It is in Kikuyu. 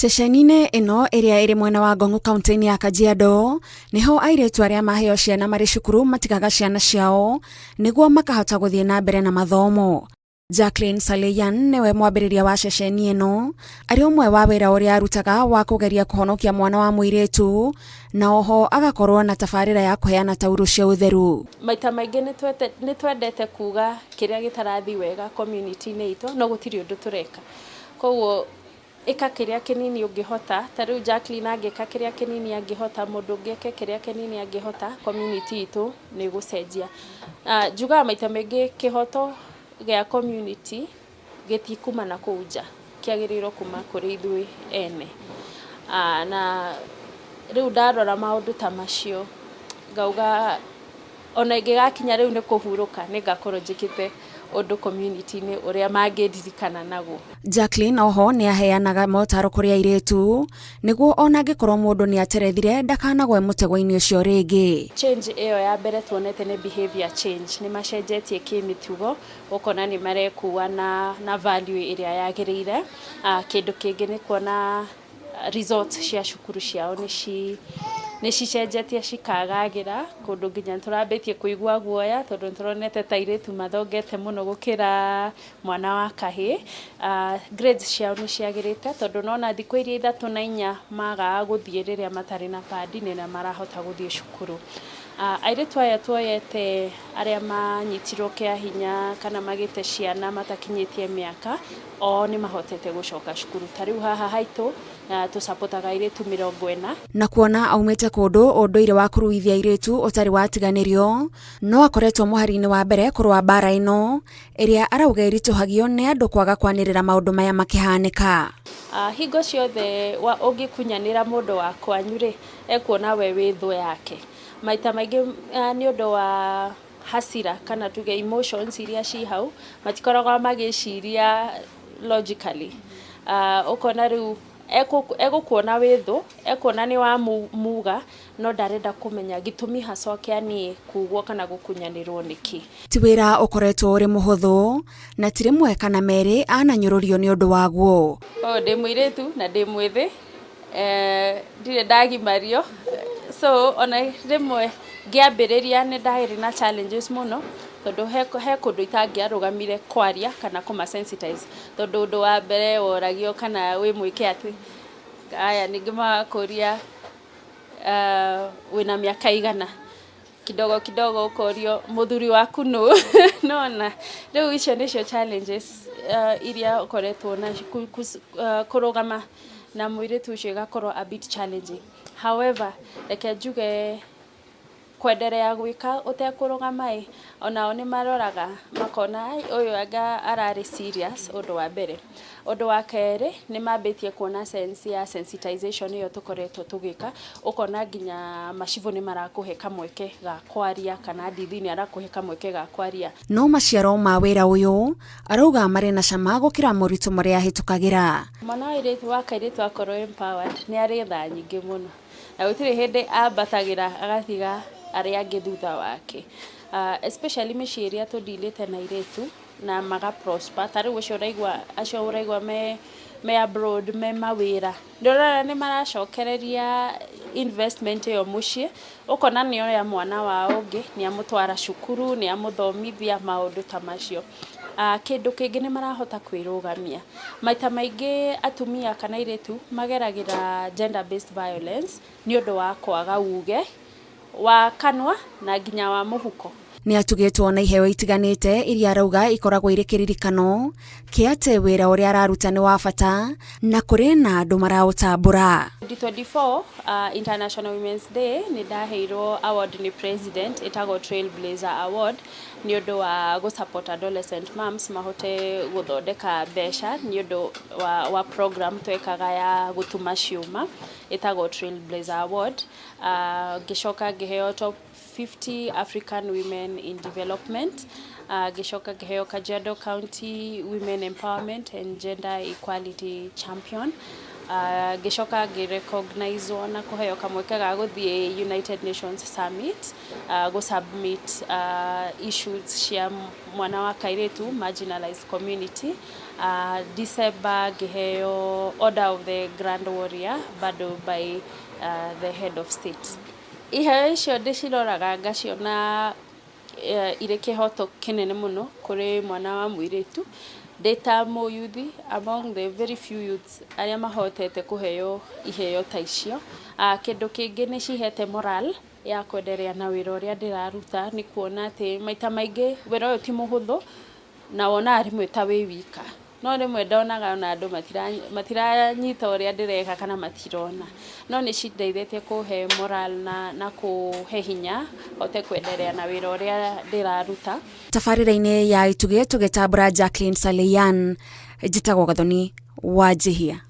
Ceceni-inĩ ĩno ĩrĩa ĩrĩ mwena wa Ngong'u kaunti-inĩ ya Kajiado nĩho airĩtu arĩa maheo ciana marĩ cukuru matigaga ciana ciao nĩguo makahota gũthiĩ na mbere na mathomo. Jacqueline Saleyan nĩwe mwambĩrĩria wa ceceni ĩno, arĩ ũmwe wa wĩra ũrĩa arutaga wa kũgeria kũhonokia mwana wa mũirĩtu na oho agakorwo na tabarĩra ya kũheana taurũ cia ũtheru. Maita maingĩ nĩ twendete kuga kĩrĩa gĩtarathiĩ wega community-inĩ itũ, no gũtirĩ ũndũ tũreka. Koguo ĩka kĩrĩa kĩnini ũngĩhota. Ta rĩu Jacqueline angĩka kĩrĩa kĩnini angĩhota, mũndũ ũngĩ eke kĩrĩa kĩnini angĩhota, community itũ nĩ ĩgũcenjia. Njugaga maita maingĩ kĩhoto gĩa community gĩtikuma na kũu nja, kĩagĩrĩirwo kuma kũrĩ ithuĩ ene. Na rĩu ndarora maũndũ ta macio ngauga ona ingĩgakinya rĩu nĩ kũhurũka, nĩ ngakorwo njĩkĩte ũndũ community-inĩ ũrĩa mangĩndirikana naguo. Jacqueline oho nĩ aheanaga motaro kũrĩ airĩtu nĩguo ona angĩkorwo mũndũ nĩ aterethire ndakanagwe mũtego-inĩ ũcio rĩngĩ. Change ĩyo ya mbere tuonete nĩ behavior change, nĩ macenjetie kĩmĩtugo, ũkona nĩ marekua na value ĩrĩa yagĩrĩire. Kĩndũ kĩngĩ nĩ kuona results cia cukuru ciao nĩ cicenjetie cikagagĩra, kũndũ nginya nĩtũrambĩtie kũigua guoya tondũ nĩtũronete ta airĩtu mathongete mũno gũkĩra mwana wa kahĩĩ. Grades ciao nĩ ciagĩrĩte tondũ nona thikũ iria 3 na 4 magaga gũthiĩ rĩrĩa matarĩ na padi nĩ marahota gũthiĩ cukuru. Airĩtu aya tuoyete arĩa manyitirwo kĩa hinya kana magĩte ciana matakinyĩtie mĩaka, o nĩ mahotete gũcoka cukuru. Ta rĩu haha haitũ tũcapotaga airĩtu 40. Na kuona aumĩte kũndũ ũndũire wa kũruithia airĩtu ũtarĩ watiganĩrio, no akoretwo mũhari-inĩ wa mbere kũrũa mbara ĩno ĩrĩa arauga ĩritũhagio nĩ andũ kwaga kwanĩrĩra maũndũ maya makĩhanĩka. Hingo ciothe ũngĩkunyanĩra mũndũ wa kwanyu rĩ, ekuona we wĩ thũ yake. Maita maingĩ nĩ ũndũ wa hasira kana tuge emotions iria ci hau, matikoragwo magĩciria logically. Ũkona rĩu egũkuona wĩ thũ, ekuona nĩ wamuga, no ndarenda kũmenya gĩtũmi haswa kĩa niĩ kugwo kana gũkunyanĩrwo nĩkĩ. Ti wĩra ũkoretwo ũrĩ mũhũthũ na ti rĩmwe kana merĩ ananyũrũrio nĩ ũndũ waguo. Oh, ndĩ mũirĩtu na ndĩ mwĩthĩ, ndirĩ ndagimario, so ona rĩmwe ngĩambĩrĩria nĩ ndarĩ na challenges mũno tondũ he kũndũ itangĩarũgamire kwaria kana kũma sensitize, tondũ ũndũ wa mbere woragio kana wĩ mwĩke atĩ, aya ningĩ magakũria wĩna mĩaka igana, kidogo kidogo ũkorio mũthuri waku nũ. Nona rĩu icio nĩcio challenges iria ũkoretwo na kũrũgama na mũirĩtu ũcio ĩgakorwo a bit challenging. However, reke njuge kwenderea gwĩka ũtekũrũgama ĩ, onao nĩ maroraga makona ai ũyũ anga ararĩ serious. Ũndũ wa mbere. Ũndũ wa kerĩ, nĩ mambĩtie kuona sense ya sensitization ĩyo tũkoretwo tũgĩka, ũkona nginya macibũ nĩ marakũhe kamweke ga kwaria kana ndithi nĩ arakũhe kamweke ga kwaria. No maciaro ma wĩra ũyũ arauga marĩ na cama gũkĩra moritũ marĩa ahĩtũkagĩra. Mwana wa airĩtu wa kairĩtu akorwo empowered nĩ arĩ tha nyingĩ mũno na gũtirĩ hĩndĩ ambatagĩra agatiga arĩa angĩ thutha wake, especially mĩciĩ ĩrĩa tũndilĩte na airĩtu na maga prosper. Ta rĩu ũcio ũraigua, acio ũraigua me abroad, me mawĩra, ndĩrona nĩ maracokereria investment ĩyo mũciĩ, ũkona nĩ oya mwana wao ũngĩ, nĩ amũtwara cukuru, nĩ amũthomithia, maũndũ ta macio. Kĩndũ kĩngĩ nĩ marahota kwĩrũgamia. Maita maingĩ atumia kana airĩtu mageragĩra gender based violence nĩ ũndũ wa kwaga uge wa kanua na nginya wa mũhuko. Nĩ atugĩtwo na iheo itiganĩte iria arauga ikoragwo irĩ kĩririkano kĩa atĩ wĩra ũrĩa araruta nĩ wa bata na kũrĩ na andũ maraũtambũra. 2024 International Women's Day nĩ ndaheirwo award nĩ president ĩtagwo Trailblazer Award nĩ ũndũ wa gũ support adolescent moms mahote gũthondeka mbeca nĩ ũndũ wa program twekaga ya gũtuma ciũma ĩtagwo Trailblazer Award. Ngĩcoka ngĩheo top 50 African Women in Development, ngĩcoka ngĩheo Kajiado County Women Empowerment and Gender Equality Champion, ngĩcoka ngĩ-recognizwo na kũheo kamweke ga gũthiĩ United Nations Summit gũ submit issues cia mwana wa kairĩtu, marginalized community. December ngĩheo Order of the Grand Warrior bado by the head of state. Iheo icio ndĩciroraga ngaciona irĩ kĩhoto kĩnene mũno kũrĩ mwana wa mũirĩtu. Ndĩ ta mũyuthi, among the very few youths arĩa mahotete kũheo iheo ta icio. Kĩndũ kĩngĩ nĩ cihete moral ya kwenderea na wĩra ũrĩa ndĩraruta, nĩ kuona atĩ maita maingĩ wĩra ũyũ ti mũhũthũ na wonaga rĩmwe ta wĩ wika, no rĩmwe ndonaga ona andũ matiranyita ũrĩa ndĩreka kana matirona, no nĩ cindeithĩtie kũhe moral na kũhe hinya hote kwenderea na wĩra ũrĩa ndĩraruta. Tabarĩra-inĩ ya Itugĩ tũgĩtambũra Jacqueline Saleyan, njĩtagwo Gathoni wa Njihia.